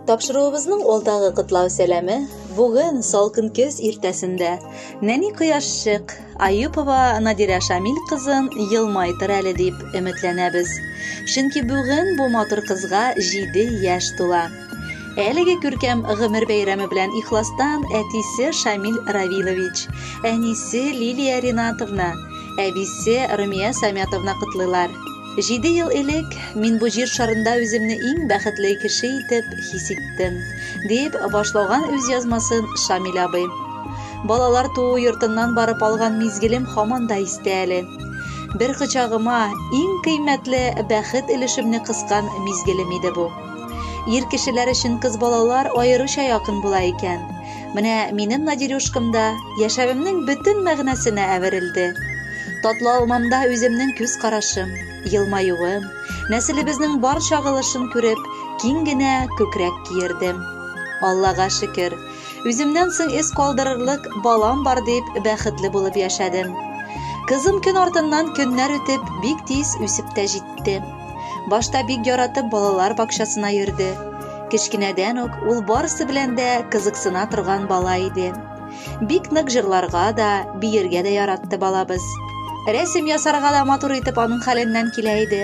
Тапшыруыбызның алдагы котлау сәламе бүген салкын көз иртәсендә нәни кояшчык Аюпова Надирә Шамил кызын елмайтыр әле дип өметләнәбез. Чөнки бүген бу матур кызга 7 яшь тула. Әлеге күркәм гомер бәйрәме белән ихластан әтисе Шамил Равилович, әнисе Лилия Ринатовна, әбисе Румия Самятовна котлыйлар. 7 ел элек мин бу җир шарында үземне иң бәхетле кеше итеп хис иттем, дип башлаган үз язмасын Шамил абый. Балалар туу йортыннан барып алган мизгелем һаман да истә әле. Бер кочагыма иң кыйммәтле бәхет өлешемне кыскан мизгелем иде бу. Ир кешеләр өчен кыз балалар аеруча якын була икән. Менә минем Надирюшкам да яшәвемнең бөтен мәгънәсенә әверелде. Татлы алмамда үземнең күз карашым, елмаюым, нәселебезнең бар чагылышын күреп, киң генә күкрәк киердем. Аллага шөкер, үземнән соң эз калдырырлык балам бар дип бәхетле булып яшәдем. Кызым көн артыннан көннәр үтеп, бик тиз үсеп тә җитте. Башта бик яратып балалар бакчасына йөрде. Кечкенәдән үк ул барысы белән дә кызыксына торган бала иде. Бик нык җырларга да, биергә дә яратты балабыз. Рәсем ясарга да матур итеп аның хәленнән килә иде.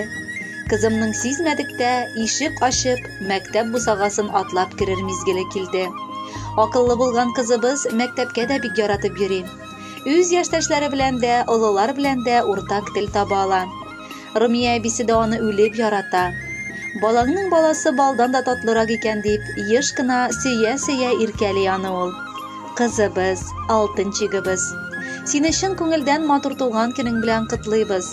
Кызымның сизмәдек тә, ишек ачып, мәктәп бусагасын атлап керер мизгеле килде. Акыллы булган кызыбыз мәктәпкә дә бик яратып йөри. Үз яшьтәшләре белән дә, олылар белән дә уртак тел таба ала. Румия әбисе дә аны үлеп ярата. Балаңның баласы балдан да татлырак икән дип, еш кына сөя-сөя иркәли аны ул. Кызыбыз, алтынчигыбыз. Сине чын күңелдән матур туган көнең белән котлыйбыз.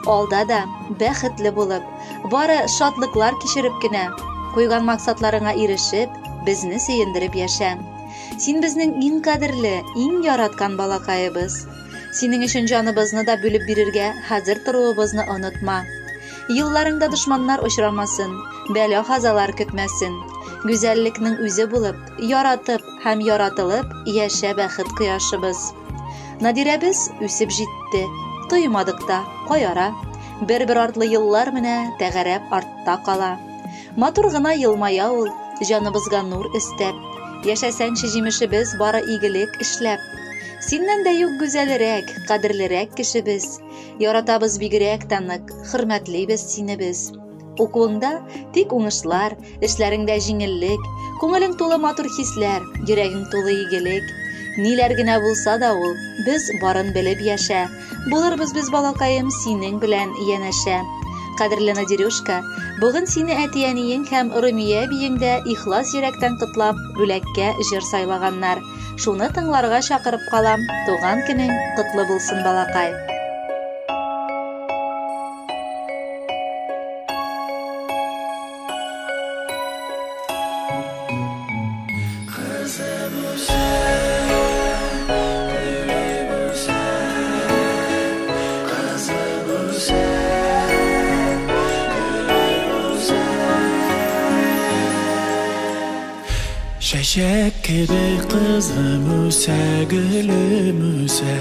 Алда да бәхетле булып, бары шатлыклар кичереп кенә, куйган максатларыңа ирешеп, безне сөендереп яшә. Син безнең иң кадерле, иң яраткан балакаебыз. Синең өчен җаныбызны да бүлеп бирергә хәзер торуыбызны онытма. Юлларыңда дошманнар очрамасын, бәла-казалар көтмәсен. Гүзәллекнең үзе булып, яратып һәм яратылып яшә бәхет кояшыбыз. Надирәбез үсеп җитте. Тоймадык та, кай ара. Бер-бер артлы еллар менә тәгәрәп артта кала. Матур гына елмая ул, җаныбызга нур өстәп. Яшәсәңче җимешебез бары игелек эшләп. Синнән дә юк гүзәлрәк, кадерлерәк кешебез. Яратабыз бигрәк тә нык, хөрмәтлибез сине без. Укуыңда тик уңышлар, эшләреңдә җиңеллек, күңелең тулы матур хисләр, йөрәгең тулы игелек. Ниләр генә булса да ул, без барын белеп яшә. Булырбыз без, балакаем, синең белән янәшә. Кадерле Надирюшка, бүген сине әти-әниең һәм Румия әбиең дә ихлас йөрәктән котлап, бүләккә җыр сайлаганнар. Шуны тыңларга чакырып калам. Туган көнең котлы булсын, балакай. Чәчәк кебек кызым үсә, гөлем үсә.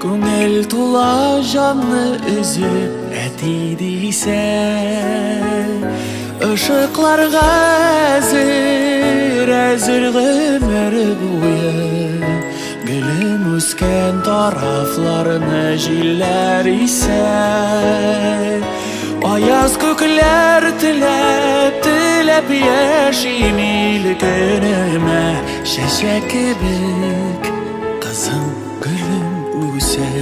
Күңел тула җанны өзеп, әти дисә. Ышыкларга әзер, әзер гомер буе. Гөлем үскән тарафларны җилләр исә. Аяз күкләр теләп, теләп яшим ил көнемә. Чәчәк кебек кызым гөлем үсә.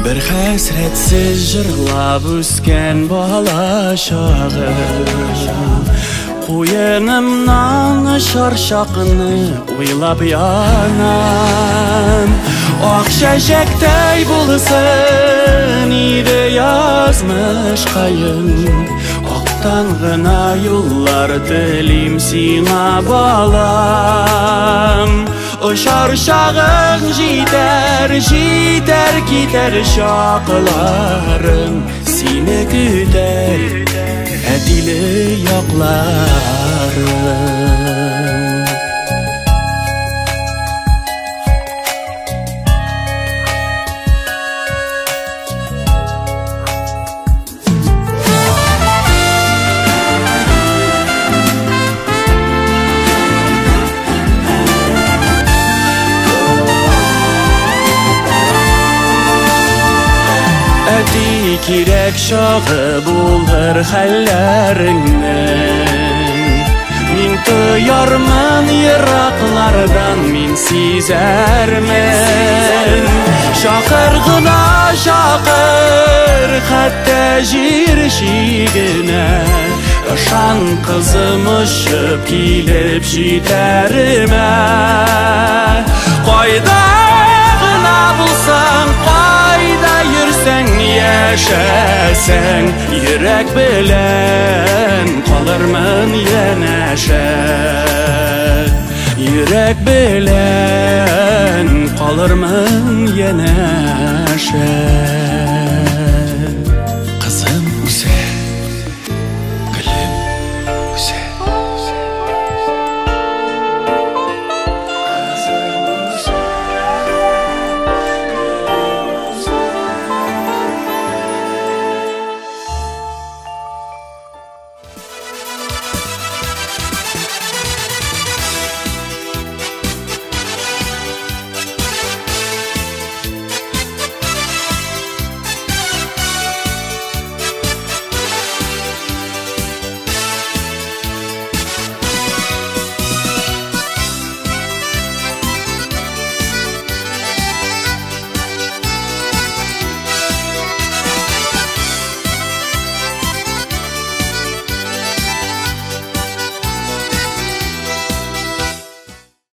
Бер хәсрәтсез җырлап үскән бала чагым. Куенымнан очар чакны уйлап янам. Ак чәчәктәй булсын иде язмышкаем. Актан гына юллар телим сиңа, балам. Очар чагың җитәр, җитәр китәр чакларың. Сине көтәр әтиле якларың. Кирәк чагы булыр хәлләреңнең. Мин тоярмын ераклардан, мин сизәрмен. Чакыр гына, чакыр, хәтта җир чигенә. Ышан, кызым, очып килеп җитәремә. Кайда гына булсаң, кайда йөрсәң, яшәсәң, йөрәк белән калырмын янәшә. Йөрәк белән калырмын янәшә.